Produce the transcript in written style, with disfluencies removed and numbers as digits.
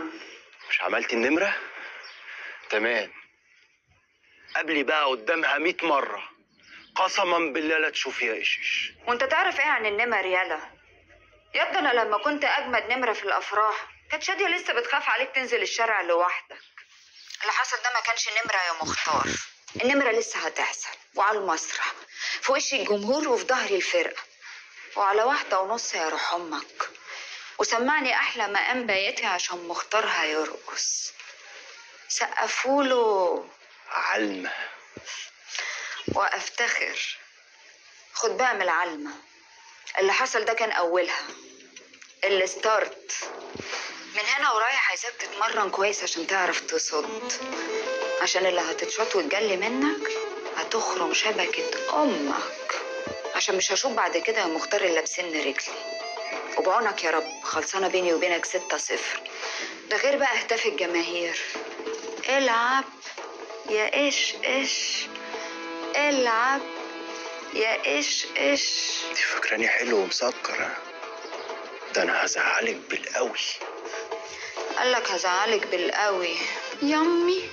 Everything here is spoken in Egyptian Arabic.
نعم. مش عملتي النمرة؟ تمام. قبلي بقى قدامها 100 مرة، قسما بالله لا تشوفيها ايش. وانت تعرف ايه عن النمر يالا؟ يا انا لما كنت اجمد نمرة في الافراح كانت شادية لسه بتخاف عليك تنزل الشارع لوحدك. اللي حصل ده ما كانش نمرة يا مختار، النمرة لسه هتحصل، وعلى المسرح في وش الجمهور وفي ظهر الفرقة، وعلى 1:30 يا روح امك. وسمعني احلى مقام بياتي عشان مختار هيرقص. سقفوله علمة وافتخر. خد بقى من العلمة، اللي حصل ده كان اولها، ال start. من هنا ورايح عايزاك تتمرن كويس عشان تعرف تصد، عشان اللي هتتشط وتجلي منك هتخرم شبكة امك، عشان مش هشوف بعد كده يا مختار الا بسن رجلي. وبعونك يا رب خلصانه بيني وبينك 6-0. ده غير بقى اهتاف الجماهير، العب يا ايش ايش، العب يا ايش ايش. انت فاكراني حلو ومسكر؟ ها؟ ده انا هزعلك بالقوي. قالك هزعلك بالقوي يامي.